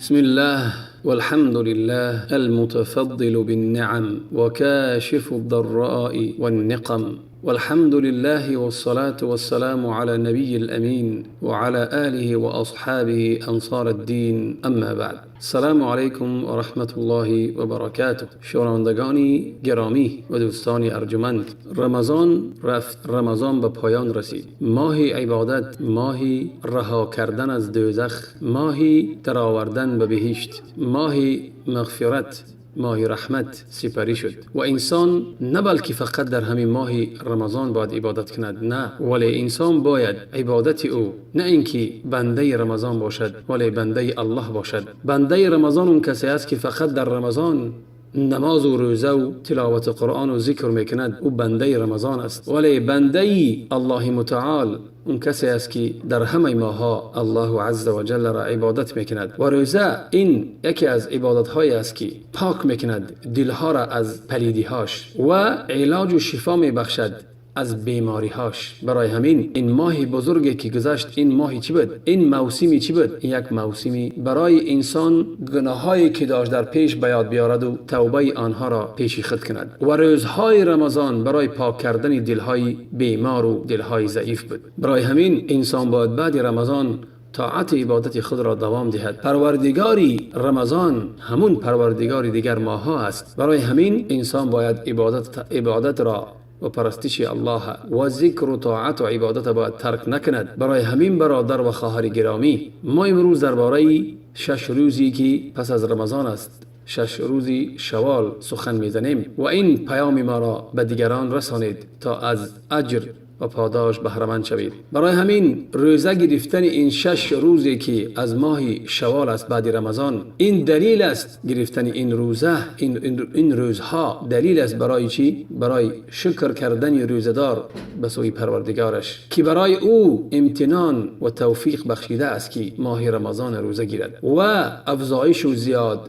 بسم الله والحمد لله المتفضل بالنعم وكاشف الضراء والنقم، والحمد لله والصلاة والسلام على نبي الأمين وعلى آله وأصحابه أنصار الدين، أما بعد. السلام علیکم و رحمت الله و برکاته. شنوندگانی گرامی و دوستان ارجمند، رمضان رفت، رمضان به پایان رسید. ماهی عبادت، ماهی رها کردن از دوزخ، ماهی درآوردن به بهشت، ماهی مغفرت، ماهی رحمت سپری شد و انسان نه بلکه فقط در همین ماه رمضان باید عبادت کند، نه، ولی انسان باید عبادت او نه اینکه بنده رمضان باشد، ولی بنده الله باشد. بنده رمضان اون کسی است که فقط در رمضان نماز و روزه و تلاوت قرآن و ذکر میکند، او بنده رمضان است. ولی بنده الله متعال اون کسی است که در همه ماها الله عز و جل را عبادت میکند و روزه این یکی از عبادت های است که پاک میکند دلها را از پلیدیهاش و علاج و شفا میبخشد از بیماریهاش. برای همین این ماه بزرگی که گذشت، این ماه چی بود؟ این موسمی چی بود؟ این یک موسمی برای انسان گناهایی که داشت در پیش به یاد بیارد و توبه آنها را پیش خود کند و روزهای رمضان برای پاک کردن دلهای بیمار و دلهای ضعیف بود. برای همین انسان باید بعد رمضان طاعت عبادت خود را دوام دهد. پروردگاری رمضان همون پروردگار دیگر ماها است. برای همین انسان باید عبادت را و پرستش الله و ذکر و طاعت و عبادت باید ترک نکند. برای همین برادر و خواهر گرامی، ما امروز درباره 6 روزی که پس از رمضان است، 6 روزی شوال سخن میزنیم و این پیام ما را به دیگران رسانید تا از اجر و پاداش بهره‌مند شوید. برای همین روزه گرفتن این 6 روزی که از ماه شوال است بعد رمضان، این دلیل است. گرفتن این روزه، این روزها دلیل است برای چی؟ برای شکر کردن روزه‌دار به سوی پروردگارش که برای او امتنان و توفیق بخشیده است که ماه رمضان روزه گیرد و افزایش و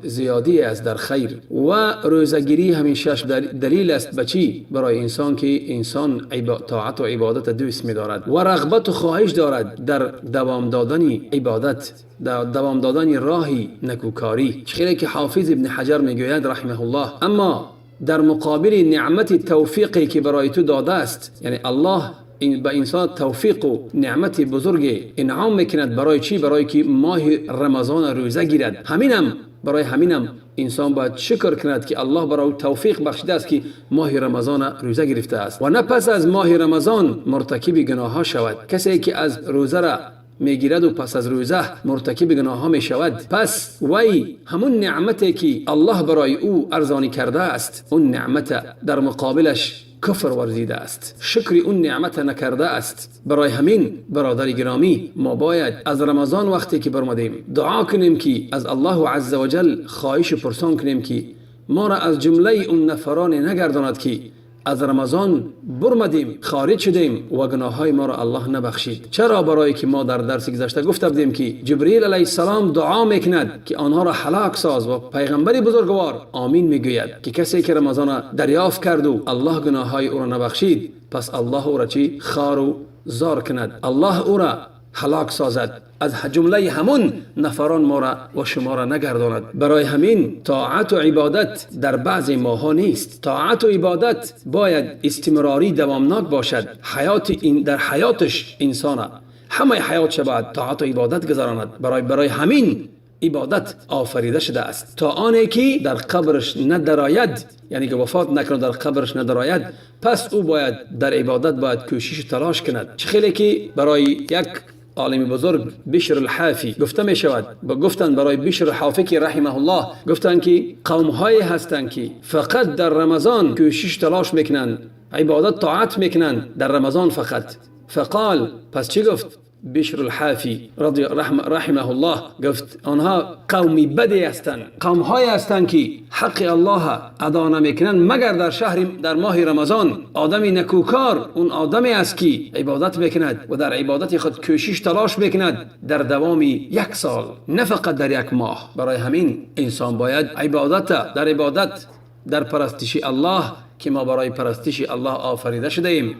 زیادی است در خیر. و روزه‌گیری همین 6 دلیل است به چی؟ برای انسان که انسان طاعت و عبادت دوست می‌دارد و رغبت و خواهش دارد در دوام دادن عبادت، در دوام دادن راهی نکوکاری. خیلی که حافظ ابن حجر میگوید رحمه الله، اما در مقابل نعمت توفیقی که برای تو داده است، یعنی الله این به انسان توفیق و نعمت بزرگ انعام میکند. برای چی؟ برای که ماه رمضان روزه گیرد. همینم برای همینم انسان باید شکر کند که الله برای او توفیق بخشیده است که ماه رمضان روزه گرفته است و نه پس از ماه رمضان مرتکب گناه ها شود. کسی که از روزه را میگیرد و پس از روزه مرتکب گناه ها می شود، پس وی همون نعمتی که الله برای او ارزانی کرده است، اون نعمت در مقابلش کفر ورزیده است، شکر اون نعمت نکرده است. برای همین برادر گرامی، ما باید از رمضان وقتی که برآمدیم دعا کنیم که از الله عز وجل خواهش پرسان کنیم که ما را از جمله اون نفران نگرداند که از رمضان برآمدیم، خارج شدیم و گناههای ما را الله نبخشید. چرا؟ برای که ما در درس گذشته گفته بودیم که جبریل علیه السلام دعا میکند که آنها را هلاک ساز و پیغمبر بزرگوار آمین میگوید که کسی که رمضان دریافت کرد و الله گناههای او را نبخشید، پس الله او را چی؟ خار و زار کند، الله او را هلاک سازد، از جمله همون نفران ما را و شما را نگرداند. برای همین طاعت و عبادت در بعض ماها نیست. طاعت و عبادت باید استمراری دوامناک باشد. حیات این در حیاتش انسان همه حیاتش باید طاعت و عبادت گذراند. برای همین عبادت آفریده شده است تا آنی که در قبرش ندراید، یعنی که وفات نکند در قبرش ندراید، پس او باید در عبادت باید کوشش و تلاش کند. چه خیلی که برای یک عالم بزرگ بشر الحافی گفته می شود، گفتن برای بشر الحافی که رحمه الله، گفتن که قوم های هستند که فقط در رمضان کوشش تلاش میکنند، عبادت طاعت میکنند در رمضان فقط. فقال، پس چی گفت بشر الحافی رضی رحمه الله؟ گفت آنها قومی بدی هستند، قوم های هستند که حق الله ادا نمیکنند مگر در شهر در ماه رمضان. آدمی نکوکار اون آدمی است که عبادت میکند و در عبادت خود کوشش تلاش میکند در دوام یک سال، نه فقط در یک ماه. برای همین انسان باید عبادت در عبادت در پرستش الله که ما برای پرستش الله آفریده شده ایم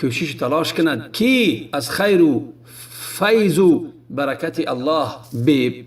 کوشش تلاش کند که از خیر و فیض و برکت الله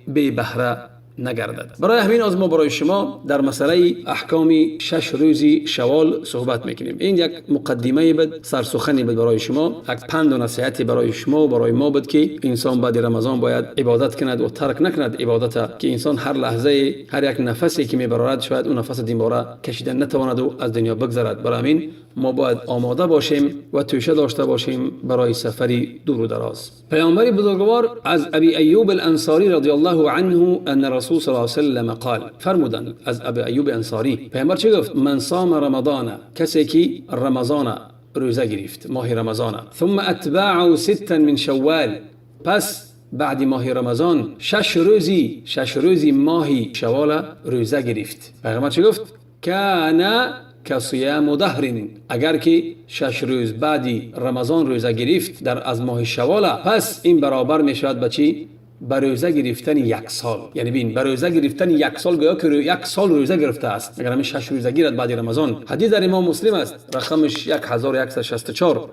بی بهره نگردد. برای همین از ما برای شما در مسئله احکام 6 روزی شوال صحبت میکنیم. این یک مقدمه بود، سرسخنی بود برای شما، یک پند و نصیحتی برای شما و برای ما بود که انسان بعد رمضان باید عبادت کند و ترک نکند عبادت، که انسان هر لحظه هر یک نفسی که میبرارد شاید اون نفس دیمباره کشیدن نتواند و از دنیا بگذرد. برای همین ما باید آماده باشیم و توشه داشته باشیم برای سفری دور و دراز. پیامبر بزرگوار از ابی ایوب الانصاری رضی الله عنه ان رسول صلی الله علیه و سلم قال، فرمودند از ابی ایوب انصاری، پیامبر چه گفت؟ من صام رمضان، کسی که رمضان روزه گرفت، ماه رمضان، ثم اتبعه ستا من شوال، پس بعد ماه رمضان 6 روزی ماه شوال روزه گرفت. پیامبر چه گفت؟ کان کصیام دهر، اگر که 6 روز بعدی رمضان روزه گرفت در از ماه شوال، پس این برابر میشود به چی؟ به روزه گرفتن 1 سال. یعنی ببین، به روزه گرفتن 1 سال، گویا که 1 سال روزه گرفته است اگر همین 6 روزه گیرد بعد رمضان. حدیث در امام مسلم است، رقمش 1164.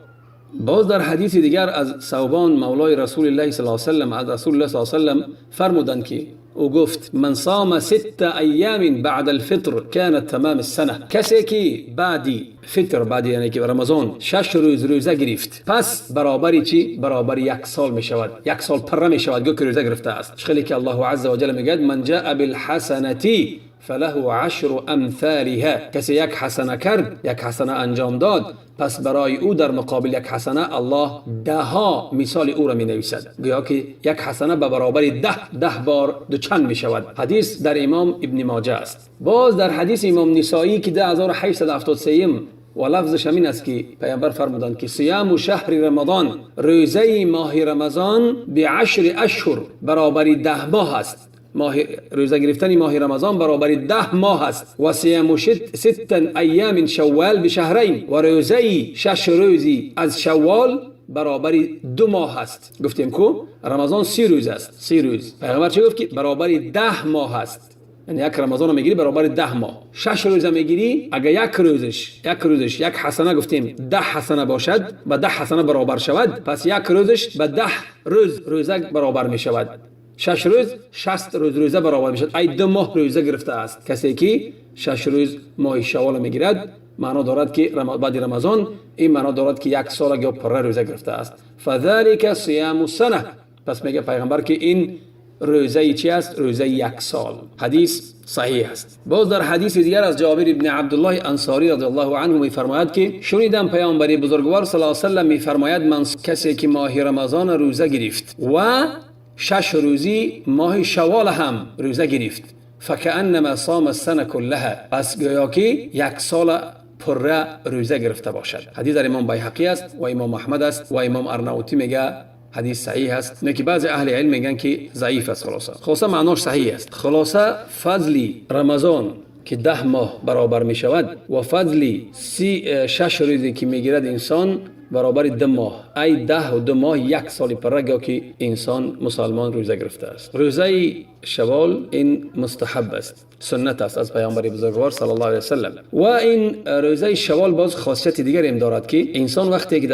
باز در حدیث دیگر از ثوبان مولای رسول الله صلی الله علیه و سلم، از رسول الله صلی الله علیه و سلم فرمودند که او گفت من صام 6 ایام بعد الفطر كانت تمام السنه، کسی که بعد فطر، بعد یعنی که رمضان 6 روز روزه گرفت، پس برابر چی؟ برابر 1 سال می شود، 1 سال پر می شود گو که روزه گرفته است. خیلی که الله عز وجل میگه من جاء بالحسنه فله 10 امثالها، کسی یک حسنه کرد، یک حسنه انجام داد، پس برای او در مقابل یک حسنه الله 10 مثال او را می نویسد، گویا که یک حسنه به برابر 10 بار دوچند می شود. حدیث در امام ابن ماجه است. باز در حدیث امام نسائی که 10873 و لفظش همین است که پیامبر فرمودند که صیام شهر رمضان، روزه ماه رمضان به 10 اشهر، برابر 10 ماه است. ماه روزه گرفتن ماه رمضان برابر 10 ماه است. و صیام 6 ایام شوال بشهرین، و روزه 6 روزی از شوال برابر 2 ماه است. گفتیم کو رمضان 30 روز است، 30 روز. پیغمبر چه گفت؟ که برابر 10 ماه است. یعنی یک رمضان رو میگیری برابر 10 ماه، 6 روزه میگیری، اگر یک روزش یک حسنه گفتیم 10 حسنه باشد، به 10 حسنه برابر شود، پس یک روزش به 10 روز روزه برابر می شود. 6 روز 60 روز روزه برابر میشد. ای 2 ماه روزه گرفته است. کسی که 6 روز ماه شوال میگیرد، معنا دارد که بعد رمضان، این معنا دارد که 1 سال یا پر روزه گرفته است. فذلك صيام السنه، پس میگه پیغمبر که این روزه چی است؟ روزه 1 سال. حدیث صحیح است. باز در حدیث دیگر از جابر ابن عبدالله انصاری رضی الله عنه میفرماید که شنیدم پیامبر بزرگوار صلی الله علیه و سلم میفرماید من کسی که ماه رمضان روزه گرفت و 6 روزی ماه شوال هم روزه گرفت، فکأنما صام السنه كلها، پس گویا که 1 سال پره روزه گرفته باشد. حدیث در امام بیهقی است و امام احمد است و امام ارناوطی میگه حدیث صحیح است، نه که بعضی اهل علم میگن که ضعیف است. خلاصه معناش صحیح است. خلاصه فضل رمضان که 10 ماه برابر می شود و فضل 6 روزی که میگیرد انسان برابر 2 ماه، ای 10 و 2 ماه 1 سال پره که انسان مسلمان روزه گرفته است. روزه شوال این مستحب است، سنت است از پیامبر بزرگوار صلی الله علیه و سلم. و این روزه شوال باز خاصیت دیگری هم دارد که انسان وقتی که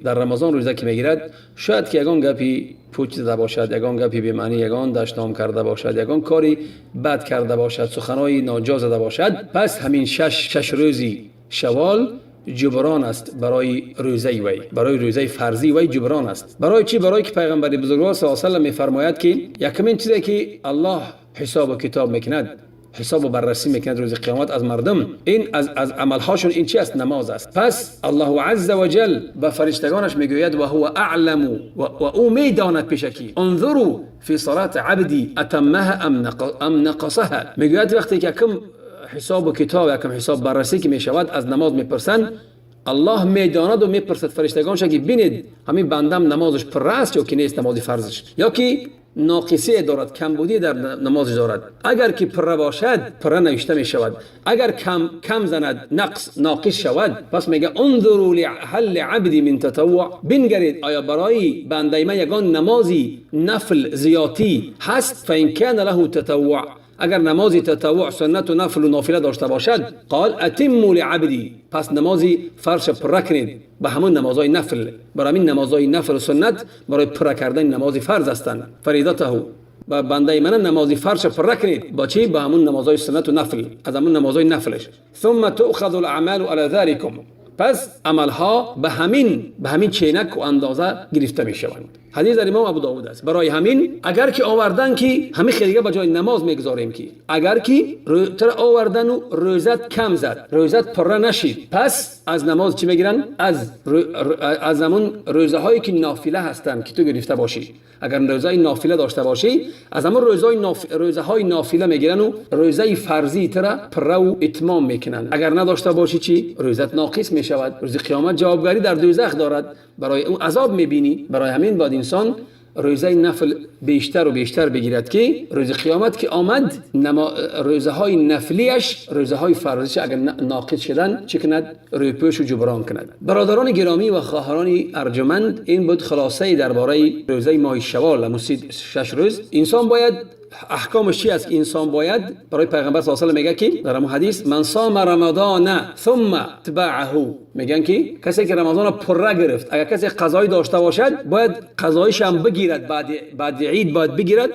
در رمضان روزه که میگیرد، شاید که یگان گپی پوچ زده باشد، یگان گپی بی معنی، یگان دشنام کرده باشد، یگان کاری بد کرده باشد، سخنای ناجا زده باشد، پس همین 6 روزی شوال جبران است برای روزه وی، برای روزه فرضی وی جبران است. برای چی؟ برای که پیغمبر بزرگوار صلی الله علیه و سلم میفرماید که یکمین چیزی که الله حساب و کتاب میکند، حساب و بررسی میکند روز قیامت از مردم، این از عملهاشون این چی است؟ نماز است. پس الله عز وجل به فرشتگانش میگوید و هو اعلم و او میداند پیشکی، انظروا فی صلاه عبدی اتمها ام نقصها. میگوید وقتی که کم حساب و کتاب یکم حساب بررسی که میشود از نماز میپرسند، الله میداند و میپرسد فرشتگانش که ببینید همین بندم نمازش پر است یا که نیست، نماز فرضش، یا که ناقصی دارد، کمبودی در نمازش دارد. اگر که پر باشد پر نوشته میشود، اگر کم زند ناقص شود، پس میگه انظروا لحل عبدی من تطوع، بنگرید آیا برای بنده من یگان نمازی نفل زیاتی هست؟ فان کان له تطوع، اگر نمازی تطوع سنت و نفل و نافله داشته باشد، قال اتموا لعبدی، پس نمازی فرش پر کنید به همون نمازهای نفل. برای همین نمازهای نفل و سنت برای پر کردن نماز فرض هستند، فریضته. Ба бандаи ман намози фарзша пурра кунед. Бо чӣ? Ба ҳамун намозҳои суннату нафл, аз ҳамун намозҳои нафлаш. ثم تؤخذ الاعمال على ذلكم. پس عملها به همین چینک و اندازه گرفته میشوند. حدیث در امام ابو داود است. برای همین اگر که آوردن که همین خیلی به جای نماز میگذاریم که اگر که تر آوردن و روزت کم زد، روزت پره نشید، پس از نماز چی میگیرن؟ از همون روزه هایی که نافله هستند که تو گرفته باشی. اگر روزه نافله داشته باشی، از همون روزه های نافله میگیرن و روزه فرضی تر پره و اتمام میکنن. اگر نداشته باشی چی؟ روزت ناقص میشود. روز قیامت جوابگری در دوزخ دارد، برای اون عذاب میبینی. برای همین باید انسان روزه نفل بیشتر و بیشتر بگیرد که روز قیامت که آمد، روزه های نفلیش روزه های فرضیش اگر ناقص شدن چه کند؟ روی و جبران کند. برادران گرامی و خواهران ارجمند، این بود خلاصه درباره روزه ماه شوال، 6 روز. انسان باید احکامش چی است؟ انسان باید برای پیغمبر صلی الله علیه و میگه که در حدیث من صام رمضان ثم اتبعه، میگن که کسی که رمضان پره گرفت، اگر کسی قضایی داشته باشد، باید قضایش هم بگیرد. بعد عید باید بگیرد،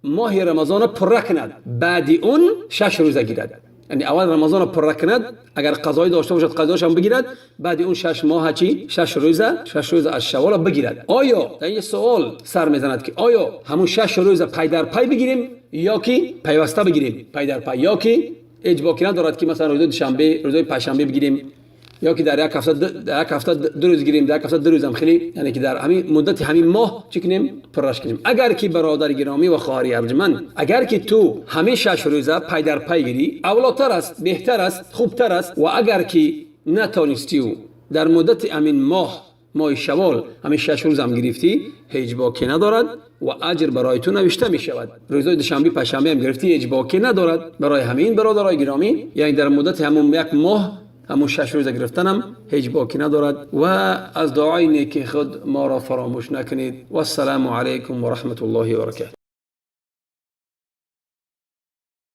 ماه رمضان پره کند، بعد اون 6 روزه گیرد. یعنی اول رمضان پره کند، اگر قضایی داشته باشد قضایش هم بگیرد، بعد اون 6 ماه چی؟ 6 روزه، 6 روز از شوال بگیرد. آیا در این سوال سر میزند که آیا همون 6 روز پی در پی بگیریم یا که پیوسته بگیریم؟ پی در پی یا که هیچ باکی ندارد که مثلا روز دوشنبه، روزهای پنجشنبه بگیریم یا که در یک هفته 2 روز گیریم، در یک هفته 2 روز هم خیلی، یعنی که در همین مدت همین ماه چی کنیم؟ پرش کنیم. اگر که برادر گرامی و خواهری ارجمند، اگر که تو همه 6 روزه پی در پی گیری، اولاتر است، بهتر است، خوبتر است. و اگر که نتانستی و در مدت همین ماه، ماه شوال، همین 6 روز هم گرفتی، هیچ باکی ندارد و اجر برای تو نوشته می شود. روزهای دوشنبه، پنجشنبه هم گرفتی، هیچ باکی ندارد. برای همین برادرای گرامی، یعنی در مدت همون یک ماه همون 6 روز گرفتنم هیچ باکی ندارد. و از دعای نیکی خود ما را فراموش نکنید. و السلام علیکم و رحمت الله و برکاته.